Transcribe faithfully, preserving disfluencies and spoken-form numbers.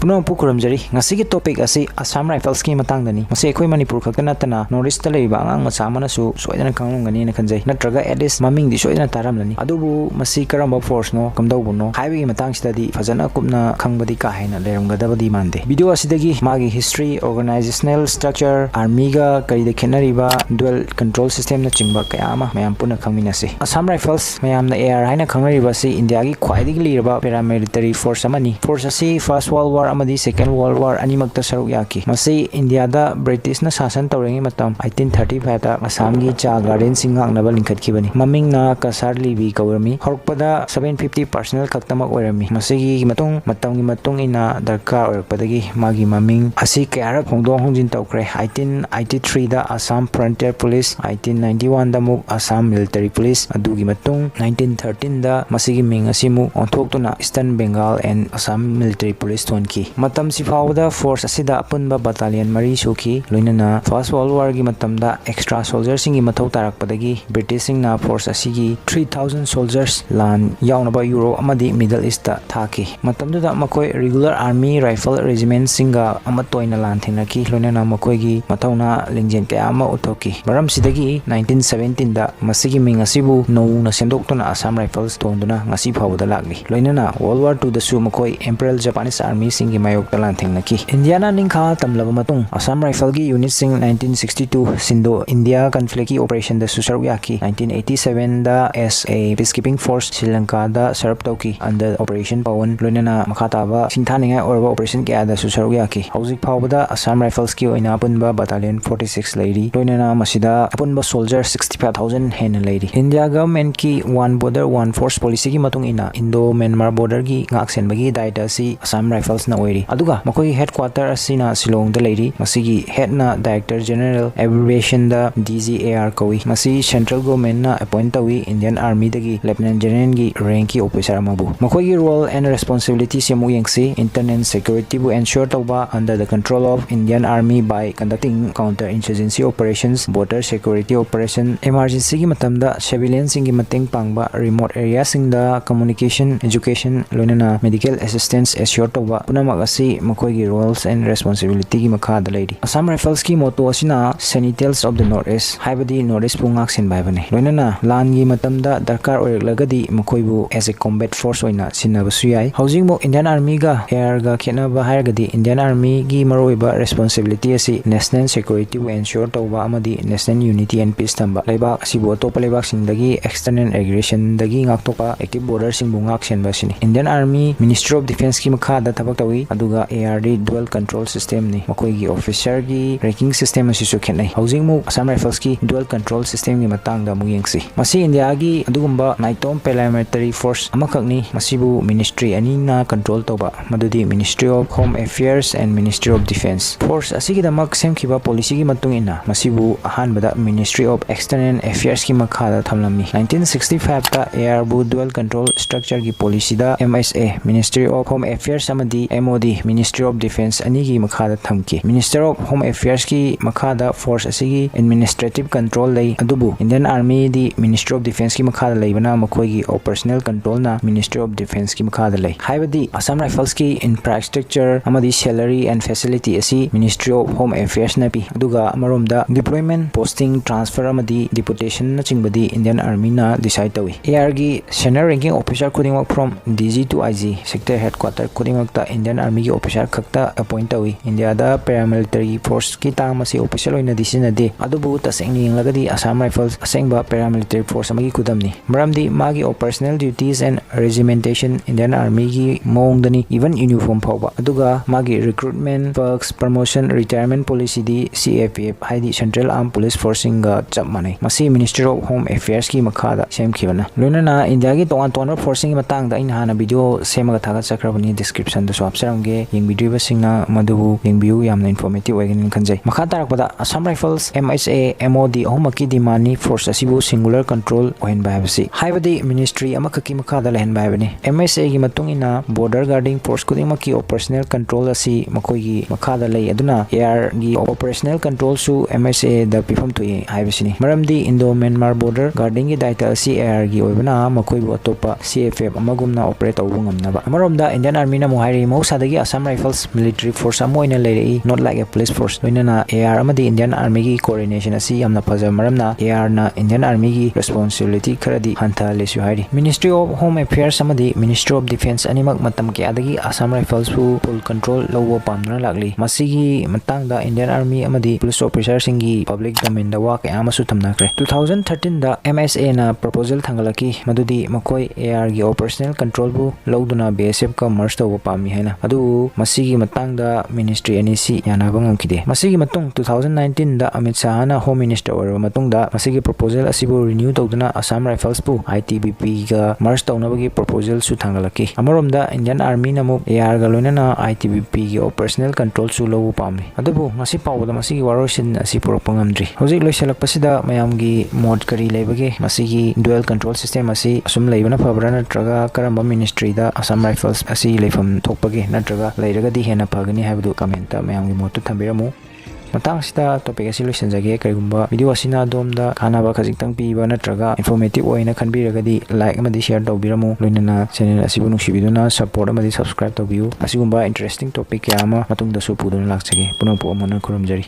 ꯄꯨꯝꯅꯃꯛꯄꯨ ꯈꯨꯔꯨꯝꯖꯔꯤ꯫ ꯉꯁꯤꯒꯤ topic ꯑꯁꯤ Assam Riflesꯀꯤ ꯃꯇꯥꯡꯗꯅꯤ꯫ ꯃꯁꯤ ꯑꯩꯈꯣꯏ ꯃꯅꯤꯄꯨꯔ ꯈꯛꯇ ꯅꯠꯇꯅ North Eastꯇ ꯂꯩꯔꯤꯕ ꯑꯉꯥꯡ ꯃꯆꯥ ꯑꯃꯅꯁꯨ ꯁꯣꯏꯗꯅ ꯈꯪꯂꯝꯒꯅꯤꯅ ꯈꯟꯖꯩ, ꯅꯠꯇ꯭ꯔꯒ at least ꯃꯃꯤꯡꯗꯤ ꯁꯣꯏꯗꯅ ꯇꯥꯔꯝꯂꯅꯤ꯫ ꯑꯗꯨꯕꯨ ꯃꯁꯤ ꯀꯔꯝꯕ forceꯅꯣ, ꯀꯝꯗꯧꯕꯅꯣ ꯍꯥꯏꯕꯒꯤ ꯃꯇꯥꯡꯁꯤꯗꯗꯤ ꯐꯖꯅ ꯀꯨꯞꯅ ꯈꯪꯕꯗꯤ ꯀꯥ ꯍꯦꯟꯅ ꯂꯩꯔꯝꯒꯗꯕꯗꯤ ꯃꯥꯟꯗꯦ꯫ Video ꯑꯁꯤꯗꯒꯤ ꯃꯥꯒꯤ history, organizational structure, armyꯒ ꯀꯔꯤꯗ ꯈꯦꯠꯅꯔꯤꯕ, dual control systemꯅꯆꯤꯡꯕ ꯀꯌꯥ ꯑꯃ ꯃꯌꯥꯝ ꯄꯨꯟꯅ ꯈꯪꯃꯤꯟꯅꯁꯤ꯫ Assam Rifles, ꯃꯌꯥꯝꯅ AR ꯍꯥꯏꯅ ꯈꯪꯅꯔꯤꯕ ꯑꯁꯤ ꯏꯟꯗꯤꯌꯥꯒꯤ ꯈ꯭ꯋꯥꯏꯗꯒꯤ ꯂꯤꯔꯕ paramilitary force ꯑꯃꯅꯤ꯫ Force ꯑꯁꯤ First World War ꯑꯃꯗꯤ Second World War ꯑꯅꯤꯃꯛꯇ ꯁꯔꯨꯛ ꯌꯥꯈꯤ꯫ ꯃꯁꯤ ꯏꯟꯗꯤꯌꯥꯗ ꯕ꯭ꯔꯤꯇꯤꯁꯅ ꯁꯥꯁꯟ ꯇꯧꯔꯤꯉꯩ ꯃꯇꯝ eighteen thirty fiveꯇ ꯑꯁꯥꯝꯒꯤ ꯆꯥ gardenꯁꯤꯡ ꯉꯥꯛꯅꯕ ꯂꯤꯡꯈꯠꯈꯤꯕꯅꯤ꯫ ꯃꯃꯤꯡꯅ ꯀꯁꯥꯔ ꯂꯤꯕꯤ ꯀꯧꯔꯝꯃꯤ꯫ ꯍꯧꯔꯛꯄꯗ seven fifty personnel ꯈꯛꯇꯃꯛ ꯑꯣꯏꯔꯝꯃꯤ꯫ ꯃꯁꯤꯒꯤ ꯃꯇꯨꯡ, ꯃꯇꯝꯒꯤ ꯃꯇꯨꯡ ꯏꯟꯅ ꯗꯔꯀꯥꯔ ꯑꯣꯏꯔꯛꯄꯗꯒꯤ ꯃꯥꯒꯤ ꯃꯃꯤꯡ ꯑꯁꯤ ꯀꯌꯥꯔꯛ ꯍꯣꯡꯗꯣꯛ ꯍꯣꯡꯖꯤꯟ ꯇꯧꯈ꯭ꯔꯦ꯫ Eighteen eighty-threeꯗ Assam Frontier Police, eighteen ninety-oneꯗ ꯑꯃꯨꯛ Assam Military Police, ꯑꯗꯨꯒꯤ ꯃꯇꯨꯡ nineteen thirteenꯗ ꯃꯁꯤꯒꯤ ꯃꯤꯡ ꯑꯁꯤ ꯑꯃꯨꯛ ꯑꯣꯟꯊꯣꯛꯇꯨꯅ Eastern Bengal and Assam Military Police ꯊꯣꯟꯈꯤ꯫ ꯃꯇꯝꯁꯤ ꯐꯥꯎꯕꯗ force ꯑꯁꯤꯗ ꯑꯄꯨꯟꯕ battalion ꯃꯔꯤ ꯁꯨꯈꯤ, ꯂꯣꯏꯅꯅ First World Warꯒꯤ ꯃꯇꯝꯗ extra soldierꯁꯤꯡꯒꯤ ꯃꯊꯧ ꯇꯥꯔꯛꯄꯗꯒꯤ ꯕ꯭ꯔꯤꯇꯤꯁꯁꯤꯡꯅ force ꯑꯁꯤꯒꯤ three thousand soldiers ꯂꯥꯟ ꯌꯥꯎꯅꯕ ꯌꯨꯔꯣꯞ ꯑꯃꯗꯤ Middle Eastꯇ ꯊꯥꯈꯤ꯫ ꯃꯇꯝꯗꯨꯗ ꯃꯈꯣꯏ regular army rifle regimentꯁꯤꯡꯒ ꯑꯃꯠꯇ ꯑꯣꯏꯅ ꯂꯥꯟ ꯊꯦꯡꯅꯈꯤ, ꯂꯣꯏꯅꯅ ꯃꯈꯣꯏꯒꯤ ꯃꯊꯧꯅꯥ ꯂꯤꯡꯖꯦꯜ ꯀꯌꯥ ꯑꯃ ꯎꯠꯊꯣꯛꯈꯤ꯫ ꯃꯔꯝꯁꯤꯗꯒꯤ nineteen seventeenꯗ ꯃꯁꯤꯒꯤ ꯃꯤꯡ ꯑꯁꯤꯕꯨ ꯅꯧꯅ ꯁꯦꯝꯗꯣꯛꯇꯨꯅ Assam Rifles ꯊꯣꯟꯗꯨꯅ ꯉꯁꯤ ꯐꯥꯎꯕꯗ ꯂꯥꯛꯂꯤ꯫ ꯂꯣꯏꯅꯅ World War twoꯗꯁꯨ ꯃꯈꯣꯏ Imperial Japanese Armyꯁꯤꯡꯒꯤ ꯃꯥꯌꯣꯛꯇ ꯂꯥꯟ ꯊꯦꯡꯅꯈꯤ꯫ ꯏꯟꯗꯤꯌꯥꯅ ꯅꯤꯡꯈꯥ ꯇꯝꯂꯕ ꯃꯇꯨꯡ Assam Riflesꯀꯤ unitꯁꯤꯡ nineteen sixty-two Sindhu India conflictꯀꯤ operationꯗꯁꯨ ꯁꯔꯨꯛ ꯌꯥꯈꯤ꯫ Nineteen eighty-sevenꯗ as a peacekeeping force Sri Lankaꯗ serve ꯇꯧꯈꯤ꯫ Under Operation Pawan ꯂꯣꯏꯅꯅ ꯃꯈꯥ ꯇꯥꯕ ꯁꯤꯡꯊꯥꯅꯤꯡꯉꯥꯏ ꯑꯣꯏꯔꯕ operation ꯀꯌꯥꯗꯁꯨ ꯁꯔꯨꯛ ꯌꯥꯈꯤ꯫ ꯍꯧꯖꯤꯛ ꯐꯥꯎꯕꯗ Assam Riflesꯀꯤ ꯑꯣꯏꯅ ꯑꯄꯨꯟꯕ battalion forty six ꯂꯩꯔꯤ, ꯂꯣꯏꯅꯅ ꯃꯁꯤꯗ ꯑꯄꯨꯟꯕ soldier sixty five thousand ꯍꯦꯟꯅ ꯂꯩꯔꯤ꯫ India governmentꯀꯤ One Border One Force policyꯒꯤ ꯃꯇꯨꯡ ꯏꯟꯅ Indo-Myanmar borderꯒꯤ ꯉꯥꯛ ꯁꯦꯟꯕꯒꯤ ꯗꯥꯏꯇ ꯑꯁꯤ Assam Riflesꯅ ꯑꯣꯏꯔꯤ, ꯑꯗꯨꯒ ꯃꯈꯣꯏꯒꯤ headquarter ꯑꯁꯤꯅ ꯁꯤꯂꯣꯡꯗ ꯂꯩꯔꯤ꯫ ꯃꯁꯤꯒꯤ headꯅ Director General, abbreviationꯗ D G A R ꯀꯧꯏ꯫ ꯃꯁꯤ central governmentꯅ appoint ꯇꯧꯏ꯫ Indian Armyꯗꯒꯤ Lieutenant Generalꯒꯤ rankꯀꯤ officer ꯑꯃꯕꯨ꯫ ꯃꯈꯣꯏꯒꯤ role and responsibilityꯁꯤ ꯑꯃꯨꯛ ꯌꯦꯡꯁꯤ꯫ Internal securityꯕꯨ ensure ꯇꯧꯕ, under the control of Indian Army by conducting counter insurgency operations, border security operation, emergencyꯒꯤ ꯃꯇꯝꯗ civilianꯁꯤꯡꯒꯤ ꯃꯇꯦꯡ ꯄꯥꯡꯕ, remote areaꯁꯤꯡꯗ communication, education, ꯂꯣꯏꯅꯅ medical assistance assure ꯇꯧꯕ, ꯄꯨꯝꯅꯃꯛ ꯑꯁꯤ ꯃꯈꯣꯏꯒꯤ roles and responsibilityꯒꯤ ꯃꯈꯥꯗ ꯂꯩꯔꯤ꯫ Assam Riflesꯀꯤ motto ꯑꯁꯤꯅ Sentinels of the North East, ꯍꯥꯏꯕꯗꯤ North Eastꯄꯨ ꯉꯥꯛ ꯁꯦꯟꯕ ꯍꯥꯏꯕꯅꯤ꯫ ꯂꯣꯏꯅꯅ ꯂꯥꯟꯒꯤ ꯃꯇꯝꯗ ꯗꯔꯀꯥꯔ ꯑꯣꯏꯔꯛꯂꯒꯗꯤ ꯃꯈꯣꯏꯕꯨ as a combat force ꯑꯣꯏꯅ ꯁꯤꯖꯤꯟꯅꯕꯁꯨ ꯌꯥꯏ꯫ ꯍꯧꯖꯤꯛꯃꯨꯛ Indian Armyꯒ ARꯒ ꯈꯦꯠꯅꯕ ꯍꯥꯏꯔꯒꯗꯤ Indian Armyꯒꯤ ꯃꯔꯨꯑꯣꯏꯕ responsibility ꯑꯁꯤ national securityꯕꯨ ensure ꯇꯧꯕ ꯑꯃꯗꯤ national unity and peace ꯊꯝꯕ, ꯂꯩꯕꯥꯛ ꯑꯁꯤꯕꯨ ꯑꯇꯣꯞꯄ ꯂꯩꯕꯥꯛꯁꯤꯡꯗꯒꯤ external aggressionꯗꯒꯤ ꯉꯥꯛꯊꯣꯛꯄ, active borderꯁꯤꯡꯕꯨ ꯉꯥꯛ ꯁꯦꯟꯕ ꯑꯁꯤꯅꯤ꯫ Indian Army Ministry of Defenceꯀꯤ ꯃꯈꯥꯗ ꯊꯕꯛ ꯇꯧꯏ, ꯑꯗꯨꯒ ARꯗꯤ dual control systemꯅꯤ꯫ ꯃꯈꯣꯏꯒꯤ officerꯒꯤ ranking system ꯑꯁꯤꯁꯨ ꯈꯦꯠꯅꯩ꯫ ꯍꯧꯖꯤꯛꯃꯨꯛ Assam Riflesꯀꯤ dual control systemꯒꯤ ꯃꯇꯥꯡꯗ ꯑꯃꯨꯛ ꯌꯦꯡꯁꯤ꯫ ꯃꯁꯤ ꯏꯟꯗꯤꯌꯥꯒꯤ ꯑꯗꯨꯒꯨꯝꯕ ꯅꯥꯏꯇꯣꯝ paramilitary force ꯑꯃꯈꯛꯅꯤ꯫ ꯃꯁꯤꯕꯨ ministry ꯑꯅꯤꯅ control ꯇꯧꯕ, ꯃꯗꯨꯗꯤ Ministry of Home Affairs and Ministry of Defence꯫ Force ꯑꯁꯤꯒꯤꯗꯃꯛ ꯁꯦꯝꯈꯤꯕ policyꯒꯤ ꯃꯇꯨꯡ ꯏꯟꯅ ꯃꯁꯤꯕꯨ ꯑꯍꯥꯟꯕꯗ Ministry of External Affairsꯀꯤ ꯃꯈꯥꯗ ꯊꯝꯂꯝꯃꯤ꯫ Nineteen sixty fiveꯇ ARꯕꯨ dual control structureꯒꯤ policyꯗ MHA, Ministry of Home Affairs ꯑꯃꯗꯤ MOD, Ministry of Defence ꯑꯅꯤꯒꯤ ꯃꯈꯥꯗ ꯊꯝꯈꯤ꯫ Minister of Home Affairsꯀꯤ ꯃꯈꯥꯗ force ꯑꯁꯤꯒꯤ administrative control ꯂꯩ, ꯑꯗꯨꯕꯨ Indian Armyꯗꯤ Ministry of Defenceꯀꯤ ꯃꯈꯥꯗ ꯂꯩꯕꯅ ꯃꯈꯣꯏꯒꯤ operational controlꯅ Ministry of Defenceꯀꯤ ꯃꯈꯥꯗ ꯂꯩ꯫ ꯍꯥꯏꯕꯗꯤ Assam Riflesꯀꯤ infrastructure ꯑꯃꯗꯤ salary and facility ꯑꯁꯤ Ministry of Home Affairsꯅ ꯄꯤ, ꯑꯗꯨꯒ ꯑꯃꯔꯣꯝꯗ deployment, posting, transfer ꯑꯃꯗꯤ deputationꯅꯆꯤꯡꯕꯗꯤ Indian Armyꯅ decide ꯇꯧꯏ꯫ ARꯒꯤ senior ranking officer ꯈꯨꯗꯤꯡꯃꯛ from DG to IG, sector headquarter ꯈꯨꯗꯤꯡꯃꯛꯇ Indian Armyꯒꯤ officer ꯈꯛꯇ appoint ꯇꯧꯏ꯫ ꯏꯟꯗꯤꯌꯥꯗ paramilitary forceꯀꯤ term ꯑꯁꯤ official ꯑꯣꯏꯅꯗꯤ ꯁꯤꯖꯤꯟꯅꯗꯦ, ꯑꯗꯨꯕꯨ ꯇꯁꯦꯡꯅ ꯌꯦꯡꯂꯒꯗꯤ Assam Rifles ꯑꯁꯦꯡꯕ paramilitary force ꯑꯃꯒꯤ ꯈꯨꯗꯝꯅꯤ꯫ ꯃꯔꯝꯗꯤ ꯃꯥꯒꯤ operational duties and regimentation Indian Armyꯒꯤ ꯃꯑꯣꯡꯗꯅꯤ, even uniform ꯐꯥꯎꯕ꯫ ꯑꯗꯨꯒ ꯃꯥꯒꯤ recruitment, perks, promotion, retirement policyꯗꯤ CAPF, ꯍꯥꯏꯗꯤ Central Armed Police Forceꯁꯤꯡꯒ ꯆꯞ ꯃꯥꯟꯅꯩ꯫ ꯃꯁꯤ Ministry of Home Affairsꯀꯤ ꯃꯈꯥꯗ ꯁꯦꯝꯈꯤꯕꯅ꯫ ꯂꯣꯏꯅꯅ ꯏꯟꯗꯤꯌꯥꯒꯤ ꯇꯣꯉꯥꯟ ꯇꯣꯉꯥꯟꯕ forceꯁꯤꯡꯒꯤ ꯃꯇꯥꯡꯗ ꯑꯩꯅ ꯍꯥꯟꯅ video ꯁꯦꯝꯃꯒ ꯊꯥꯒꯠꯆꯈ꯭ꯔꯕꯅꯤ, descriptionꯗꯁꯨ ꯍꯥꯞꯆꯔꯝꯒꯦ꯫ ꯌꯦꯡꯕꯤꯗ꯭ꯔꯤꯕꯁꯤꯡꯅ ꯃꯗꯨꯕꯨ ꯌꯦꯡꯕꯤꯌꯨ, ꯌꯥꯝꯅ informative ꯑꯣꯏꯒꯅꯤ ꯈꯟꯖꯩ꯫ ꯃꯈꯥ ꯇꯥꯔꯛꯄꯗ Assam Rifles, MHA, MOD ꯑꯍꯨꯝꯃꯛꯀꯤ demandꯅꯤ force ꯑꯁꯤꯕꯨ singular control ꯑꯣꯏꯍꯟꯕ ꯍꯥꯏꯕꯁꯤ꯫ ꯍꯥꯏꯕꯗꯤ ministry ꯑꯃꯈꯛꯀꯤ ꯃꯈꯥꯗ ꯂꯩꯍꯟꯕ ꯍꯥꯏꯕꯅꯤ꯫ MHAꯒꯤ ꯃꯇꯨꯡ ꯏꯟꯅ border guarding force ꯈꯨꯗꯤꯡꯃꯛꯀꯤ operational control ꯑꯁꯤ ꯃꯈꯣꯏꯒꯤ ꯃꯈꯥꯗ ꯂꯩ, ꯑꯗꯨꯅ ARꯒꯤ operational controlꯁꯨ MHAꯗ ꯄꯤꯐꯝ ꯊꯣꯛꯏ ꯍꯥꯏꯕꯁꯤꯅꯤ꯫ ꯃꯔꯝꯗꯤ Indo-Myanmar border guardingꯒꯤ ꯗꯥꯏꯇ ꯑꯁꯤ ARꯒꯤ ꯑꯣꯏꯕꯅ ꯃꯈꯣꯏꯕꯨ ꯑꯇꯣꯞꯄ CFF ꯑꯃꯒꯨꯝꯅ operate ꯇꯧꯕ ꯉꯝꯅꯕ꯫ ꯑꯃꯔꯣꯝꯗ Indian Armyꯅ ꯑꯃꯨꯛ ꯍꯥꯏꯔꯤ, ꯃꯍꯧꯁꯥ ꯑꯗꯒꯤ Assam Rifles military force ꯑꯃ ꯑꯣꯏꯅ ꯂꯩꯔꯛꯏ, not like a police force꯫ ꯂꯣꯏꯅꯅ AR ꯑꯃꯗꯤ Indian Armyꯒꯤ coordination ꯑꯁꯤ ꯌꯥꯝꯅ ꯐꯖꯕ ꯃꯔꯝꯅ ARꯅ Indian Armyꯒꯤ responsibility ꯈꯔꯗꯤ ꯍꯟꯊꯍꯜꯂꯦꯁꯨ ꯍꯥꯏꯔꯤ꯫ Ministry of Home Affairs ꯑꯃꯗꯤ Ministry of Defence ꯑꯅꯤꯃꯛ ꯃꯇꯝ ꯀꯌꯥꯗꯒꯤ Assam Riflesꯄꯨ full control ꯂꯧꯕ ꯄꯥꯝꯗꯨꯅ ꯂꯥꯛꯂꯤ꯫ ꯃꯁꯤꯒꯤ ꯃꯇꯥꯡꯗ Indian Army ꯑꯃꯗꯤ police officerꯁꯤꯡꯒꯤ public domainꯗ ꯋꯥ ꯀꯌꯥ ꯑꯃꯁꯨ ꯊꯝꯅꯈ꯭ꯔꯦ꯫ Two thousand thirteenꯗ MSAꯅ proposal ꯊꯥꯡꯒꯠꯂꯛꯈꯤ, ꯃꯗꯨꯗꯤ ꯃꯈꯣꯏ ARꯒꯤ operational controlꯕꯨ ꯂꯧꯗꯨꯅ BSFꯀ merge ꯇꯧꯕ ꯄꯥꯝꯃꯤ ꯍꯥꯏꯅ꯫ ꯑꯗꯨꯕꯨ ꯃꯁꯤꯒꯤ ꯃꯇꯥꯡꯗ ministry ꯑꯅꯤꯁꯤ ꯌꯥꯅꯕ ꯉꯝꯈꯤꯗꯦ꯫ ꯃꯁꯤꯒꯤ ꯃꯇꯨꯡ two thousand nineteenꯗ Amit ꯁꯥꯍꯅ Home Minister ꯑꯣꯏꯔꯕ ꯃꯇꯨꯡꯗ ꯃꯁꯤꯒꯤ proposal ꯑꯁꯤꯕꯨ renew ꯇꯧꯗꯨꯅ Assam Riflesꯄꯨ ITBPꯒ merge ꯇꯧꯅꯕꯒꯤ proposalꯁꯨ ꯊꯥꯡꯒꯠꯂꯛꯈꯤ꯫ ꯑꯃꯔꯣꯝꯗ Indian Armyꯅ ꯑꯃꯨꯛ ARꯒ ꯂꯣꯏꯅꯅ ITBPꯒꯤ operational controlꯁꯨ ꯂꯧꯕ ꯄꯥꯝꯃꯤ꯫ ꯑꯗꯨꯕꯨ ꯉꯁꯤ ꯐꯥꯎꯕꯗ ꯃꯁꯤꯒꯤ ꯋꯥꯔꯣꯏꯁꯤꯟ ꯑꯁꯤ ꯄꯨꯔꯛꯄ ꯉꯝꯗ꯭ꯔꯤ꯫ ꯍꯧꯖꯤꯛ ꯂꯣꯏꯁꯤꯜꯂꯛꯄꯁꯤꯗ ꯃꯌꯥꯝꯒꯤ ꯃꯣꯠ ꯀꯔꯤ ꯂꯩꯕꯒꯦ? ꯃꯁꯤꯒꯤ dual control system ꯑꯁꯤ ꯑꯁꯨꯝ ꯂꯩꯕꯅ ꯐꯕ꯭ꯔꯥ, ꯅꯠꯇ꯭ꯔꯒ ꯀꯔꯝꯕ ministryꯗ Assam Rifles ꯑꯁꯤ ꯂꯩꯐꯝ ꯊꯣꯛꯄꯒꯦ, ꯅꯠꯇ꯭ꯔꯒ ꯂꯩꯔꯒꯗꯤ ꯍꯦꯟꯅ ꯐꯒꯅꯤ ꯍꯥꯏꯕꯗꯨ commentꯇ ꯃꯌꯥꯝꯒꯤ ꯃꯣꯠꯇꯨ ꯊꯝꯕꯤꯔꯝꯃꯨ꯫ ꯃꯇꯥꯡꯁꯤꯗ topic ꯑꯁꯤ ꯂꯣꯏꯁꯤꯟꯖꯒꯦ꯫ ꯀꯔꯤꯒꯨꯝꯕ video ꯑꯁꯤꯅ ꯑꯗꯣꯝꯗ ꯀꯥꯟꯅꯕ ꯈꯖꯤꯛꯇꯪ ꯄꯤꯕ ꯅꯠꯇ꯭ꯔꯒ informative ꯑꯣꯏꯅ ꯈꯟꯕꯤꯔꯒꯗꯤ like ꯑꯃꯗꯤ share ꯇꯧꯕꯤꯔꯝꯃꯨ꯫ ꯂꯣꯏꯅꯅ channel ꯑꯁꯤꯕꯨ ꯅꯨꯡꯁꯤꯕꯤꯗꯨꯅ support ꯑꯃꯗꯤ subscribe ꯇꯧꯕꯤꯌꯨ꯫ ꯑꯁꯤꯒꯨꯝꯕ interesting topic ꯀꯌꯥ ꯑꯃ ꯃꯇꯨꯡꯗꯁꯨ ꯄꯨꯗꯨꯅ ꯂꯥꯛꯆꯒꯦ꯫ ꯄꯨꯝꯅꯃꯛꯄꯨ ꯑꯃꯨꯛ ꯍꯟꯅ ꯈꯨꯔꯨꯝꯖꯔꯤ꯫